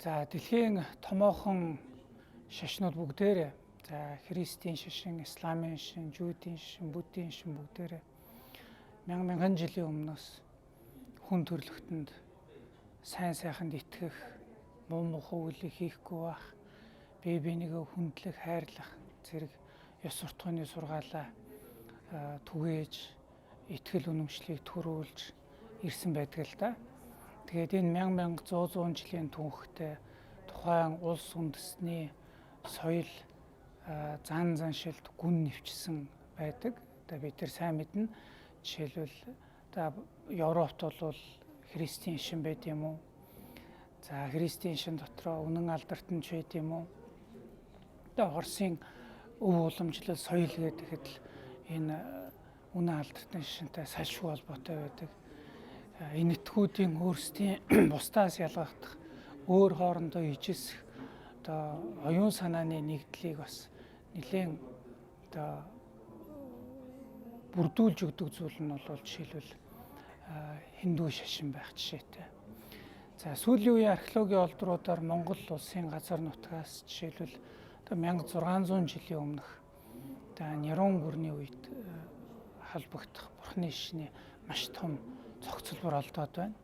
За, дэлхийн томоохон шашнууд бүгдээрээ, за, христийн шашин, исламын шашин, жүүдийн шашин, буддийн шашин бүгдээрээ мянган мянган жилийн өмнөөс хүн төрлөختөнд сайн сайханд итгэх, муу мухай үйлийг хийхгүй байх, бие биенийгээ хүндлэх, хайрлах зэрэг ёс суртахууны сургаалаа түгээж, итгэл үнэмшлийг төрүүлж ирсэн байдаг л да. Тэгээд энэ мянга мянга зуун зуун жилийн түүхтэй тухайн улс үндэсний соёл, зан заншилд гүн нэвчсэн байдаг. Одоо бид нар сайн мэднэ. Жишээлбэл, одоо Европт бол христийн шин байд юм уу? За, христийн шин дотроо үнэн алдартан ч байд юм уу? Одоо Оросын өв уламжлал соёл гэхэд л энэ үнэн алдартан шинтэй салшгүй холбоотой байдаг. Энэтхгүүдийн өөрсдийн бусдаас ялгагдах, өөр хоорондоо ижисэх одоо оюун санааны нэгдлийг бас нэлээн одоо бүрдүүлж өгдөг зүйл нь бол жишээлбэл хиндүү шашин байх жишээтэй. За, сүүлийн үеийн археологийн олдруудаар Монгол улсын газар нутгаас жишээлбэл одоо 1600 жилийн өмнөх одоо Нярун гүрний үед холбогдох бурхны шашны маш том цогцлбор олдоод байна.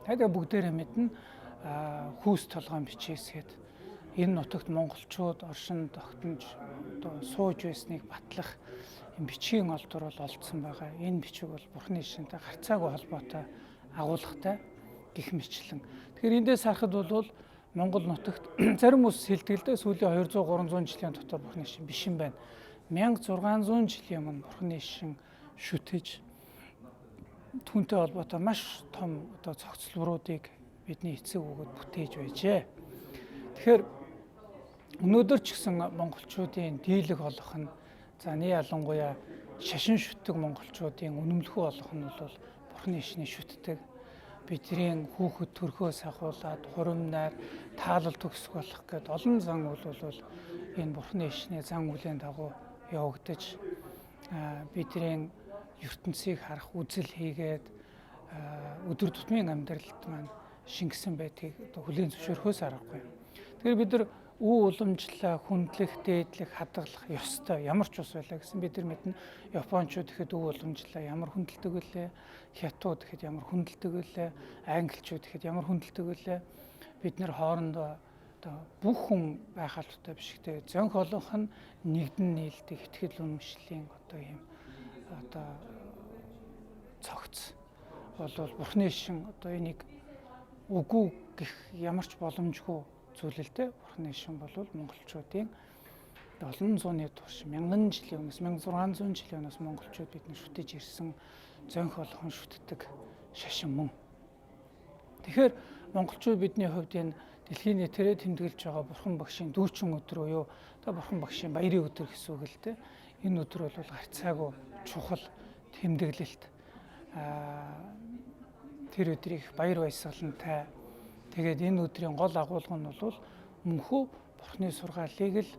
Тэгээд бүгдээрээ мэднэ, хүйс толгойн бичээсгээд энэ нутагт монголчууд оршин тогтнож одоо сууж байсныг батлах энэ бичгийн олдвор бол олдсон байгаа. Энэ бичиг бол бурхны шашинтай гарцаагүй холбоотой агуулгатай гэх мэтчлэн. Тэгэхээр эндээс харахад бол Монгол нутагт зарим хүмүүс хэлдэг л дээ, сүүлийн 200 300 жилийн дотор бурхны шашин биш юм байна. 1600 жилийн өмнө бурхны шашин шүтэж, түүнтэй холбоотой маш том одоо цогцлборуудыг бидний эцэг өгөөд бүтээж байжээ. Тэгэхээр өнөөдөр ч гэсэн монголчуудын дийлэг олох нь, за, нэг ялангуяа шашин шүтдэг монголчуудын үнэмлэхүү олох нь бол бурхны шашны шүтдэг. Бидний хүүхэд төрхөөс ахуулаад хурим найр, таалал төгсөх болох гээд олон зан үйл бол энэ бурхны шашны зан үйлийн дагуу явагдаж, бидний ертөнцийг харах үзэл хийгээд өдөр тутмын амьдралд маань шингэсэн байдгийг одоо хүлээн зөвшөөрөхөөс аргагүй. Тэгэхээр бид нар өв уламжлалаа хүндлэх, дээдлэх, хадгалах ёстой. Ямар ч ус байлаа гэсэн бид нар мэднэ. Япончууд гэхэд өв уламжлалаа ямар хүндэлдэг вүлээ, хятад гэхэд ямар хүндэлдэг вүлээ, англичууд гэхэд ямар хүндэлдэг вүлээ. Бид нар хоорондоо одоо бүх хүн байх албатай биш гэхдээ зөнх олонх нь нэгдэн нийлдэг итгэл үнэмшлийн одоо ийм одоо цогц болвол бурхны шин. Одоо энийг үгүй гэх ямар ч боломжгүй зүйл л дээ. Бурхны шин бол монголчуудын олон зууны турш, мянган жилийн өмнөөс, 1600 жилийн өмнөөс монголчууд бидний шүтэж ирсэн зөнх болгон шүтдэг шашин мөн. Тэгэхээр монголчууд бидний хувьд энэ дэлхийн нийтээрээ тэмдэглэж байгаа бурхан багшийн дүүчин өдөр буюу одоо бурхан багшийн баярын өдөр гэсэн үг л дээ. Энэ өдөр бол гарцаагүй чухал тэмдэглэлт. Тэр өдрийг баяр баясгалантай. Тэгээд энэ өдрийн гол агуулга нь бол мөнхөө бурхны сургаалыг л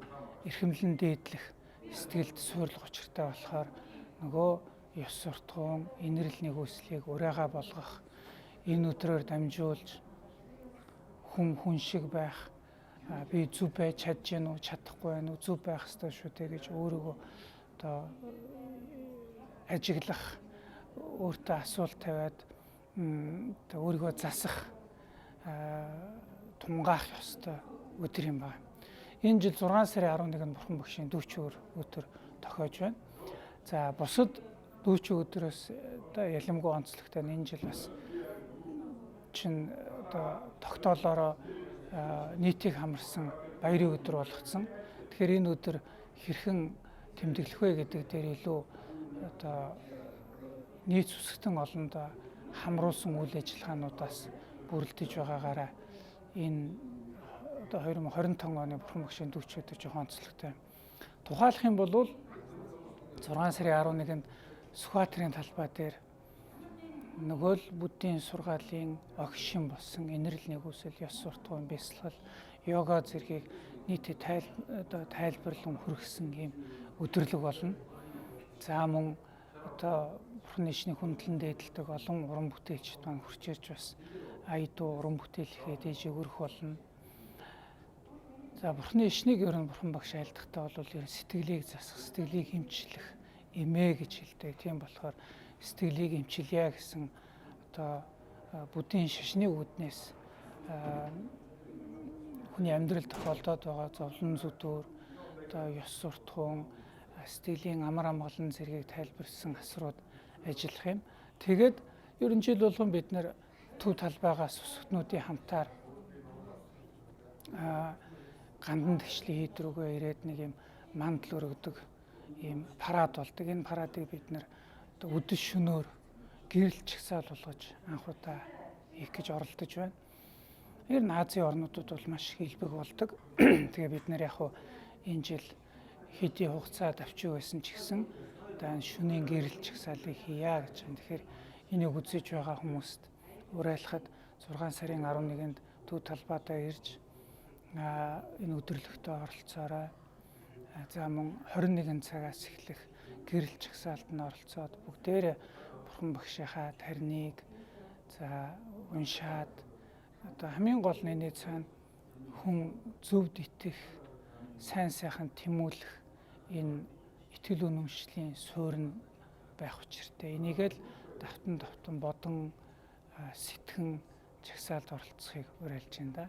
эрхэмлэн дээдлэх сэтгэлд суйрлах учиртай болохоор нөгөө ёс суртахуун, инэрл нигүүлслийг урайгаа болгох, энэ өдрөөр дамжуулж хүн хүн шиг байх, би зөв байж чадж гэнэ үү, чадахгүй байна уу, зөв байх ёстой шүү дээ гэж өөрийгөө одоо ажиглах, өөртөө асуулт тавиад одоо өөрийгөө засах, тунгаах ёстой өдөр юм байна. Энэ жил 6 сарын 11-нд Бурхан багшийн дүүчүүр өдөр тохиож байна. За, бусад дүүчүү өдрөөс одоо ялимгүй онцлогтой энэ жил бас чин одоо тогтоолоороо нийтийг хамарсан баярын өдөр болгоцсон. Тэгэхээр энэ өдөр хэрхэн тэмдэглэх вэ гэдэг дээр илүү одоо нийт сүсгтэн олонд хамруулсан үйл ажиллагаануудаас бүрэлдэж байгаагаараа энэ одоо 2025 оны Бурхан багшийн дүүч өдөр жоохон онцлогтой. Тухайлах юм бол 6 сарын 11-нд Сүхбаатарын талбай дээр нөгөө л буддийн сургаалын огшин болсон инэрл нигүүлсэл, ёс суртахуун, бясалгал, йога зэргийг нийтэд одоо тайлбарлан хүргэсэн ийм өдөрлөг болно. За, мөн одоо Бурхны шний хүндлэн дээдэлдэг олон уран бүтээлчд маань хурж ирж бас ая дуу уран бүтээлхээ дээшээ өрөх болно. За, бурхны ишнийг ер нь бурхан багш айлдахдаа бол ер нь сэтгэлийг засах, сэтгэлийг эмчлэх эмээ гэж хэлдэг. Тийм болохоор сэтгэлийг эмчилье гэсэн одоо буддийн шашны үүднээс хүний амьдрал тохиолдоод байгаа зовлон зүдүүр, одоо ёс суртахуун, сэтгэлийн амар амгалан зэргийг тайлбарласан асрууд ажиллах юм. Тэгээд ер нь жил болгон бид нэр төв талбайгаас сүсгтнүүдийн хамтаар гандан тэгшлийн хийд рүүгээ ирээд нэг юм мандал өргөдөг ийм парад болдог. Энэ парадыг бид нэр одоо өдөс шөнөөр гэрэл чагсаал болгож анх удаа хийх гэж оролдож байна. Ер нь Азийн орнуудад бол маш их элбэг болдог. Тэгээ бид нэр яг хуу энэ жил хэдий хугацаа давчиг байсан ч гэсэн одоо энэ шөнийн гэрэл чагсаалыг хийя гэж байна. Тэгэхээр энийг үзэж байгаа хүмүүст уриалахад 6 сарын 11-нд төв талбайдаа ирж энэ өдөрлөгтөө оролцоорой. За, мөн 21 цагаас эхлэх гэрэл чагсаалд нь оролцоод бүгдээрээ бурхан багшийнхаа тарныг за уншаад, одоо хамгийн гол нь энэ цаана хүн зөвд итгэх, сайн сайхан тэмүүлэх энэ итгэл үнэмшлийн суурь нь байх учиртай. Энийг л давтан давтан бодон сэтгэн чагсаалд оролцохыг уриалж байна да.